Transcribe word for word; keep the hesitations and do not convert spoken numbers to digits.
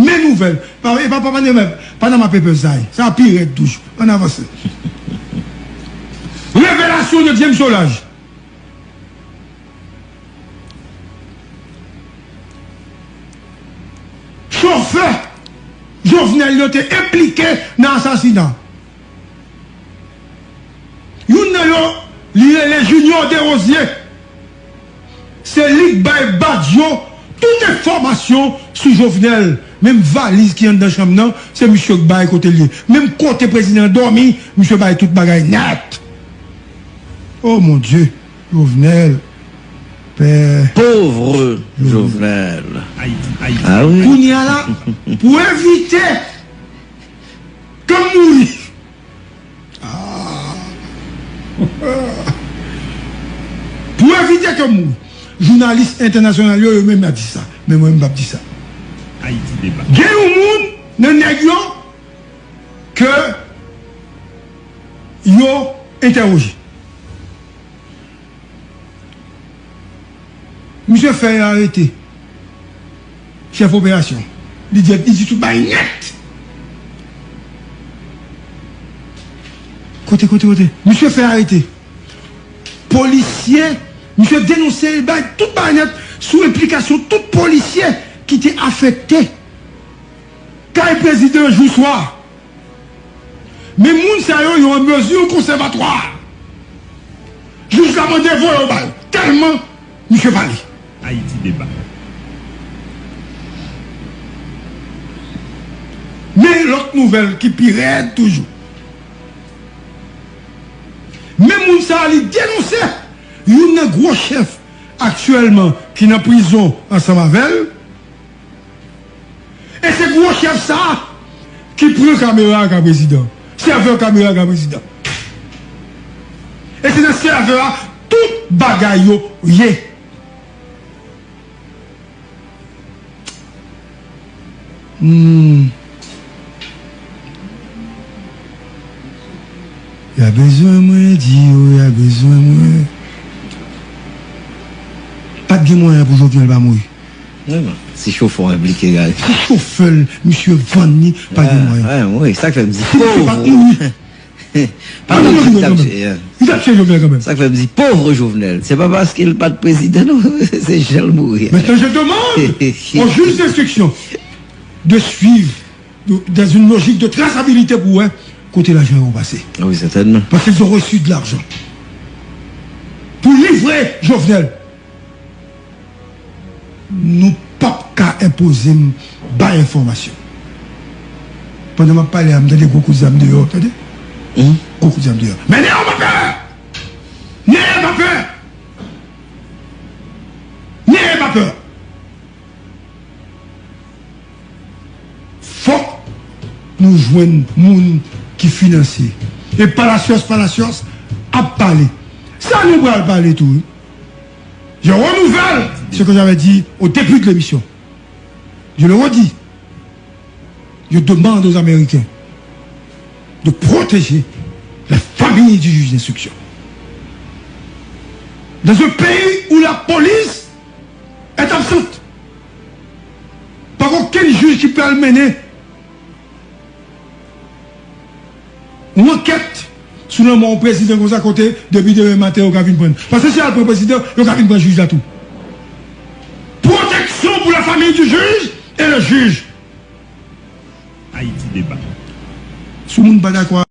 Men nouvèl. Pa, e pa, pa, pa, pa, Panama Papers sa ye. Sa pi rèd toujou. Ann avanse. Revelasyon de James Solages. Chofè Jovenel yo te enplike nan asasina. Youn nan yo, li rele Junior Desrosiers. Se li k bay Badio tout enfòmasyon sou Jovenel. Menm valiz ki anndan chanm nan, se misye k bay kote l ye. Menm kote prezidan an dòmi, misye bay tout bagay nèt. Oh mon Dieu, Jovenel, pè. Pauvre Jovenel. Ayiti, Ayiti. Ah wi. Kounye a la, pou evite ke m mouri. Ah. Pou evite ke m mouri. Jounalis entènasyonal yo, yo menm y ap di sa. Men mwen, m p ap di sa. Ayiti deba. Gen yon moun nan nèg yo ke yo entèwoje. Misye fè arete chèf operasyon. Li di, li di tout bagay nèt. Kote, kote, kote? Misye fè arete polisye. Misye denonse, bay tout bagay nèt sou enplikasyon tout polisye ki te afekte kay prezidan jou swa. Men moun sa yo, yo an mezi konsèvatwa. Jij la mande voye yo ba l. Tèlman misye pale. Ayiti deba. Men lòt nouvèl ki pi rèd toujou. Men moun sa a, li denonse youn nan gwo chèf aktyèlman ki nan prizon ansanm avè l. E se gwo chèf sa a ki pran kamera a ka prezidan. Sèvè kamera a ka prezidan. E se nan sèvè a tout bagay yo ye. Hmm. Y a bezwen mwen, di yo, y a bezwen mwen. Pa t gen mwayen pou Jovenel pa mouri. Vrèman, si chofè w enplike, gade. Si chofè l, misye vann li, pa gen mwayen. Wi, sa k fè m di, si misye pa t mouri, pa gen Jovenel kanmenm. Li t ap tiye Jovenel kanmenm. Sa k fè m di, pauvre Jovenel. Se pa paske l pa t prezidan, non. Se jan l mouri a. Maintenant, je demande au juge d'instruction de suivre dans une logique de traçabilité pou wè kote lajan yo pase. Ah wi, sètènman. Parce qu'ils ont reçu de l'argent pour livrer Jovenel. Nou p ap ka enpoze m bay enfòmasyon. Pandan m ap pale a, m tande gwo kout zam deyò, tande? Gwo kout zam deyò. Men nèg yo pa pè! Nèg yo pa pè! Nèg yo pa pè! Fòk nou jwenn moun ki finanse. E Palacios, Palacios ap pale. Sa nou pral pale tou, wi. Je renouvelle ce que j'avais dit au début de l'émission. Je le redis. Je demande aux Américains de protéger la famille du juge d'instruction. Dans un pays où la police est absente, pa gen okenn jij ki pral mennen yon ankèt sou lanmò yon prezidan konsa kote depi demen maten yo ka vin pran. Paske si y al pran prezidan, yo ka vin pran jij la tou. Protection pour la famille du juge et le juge. Ayiti deba. Si moun pa dakò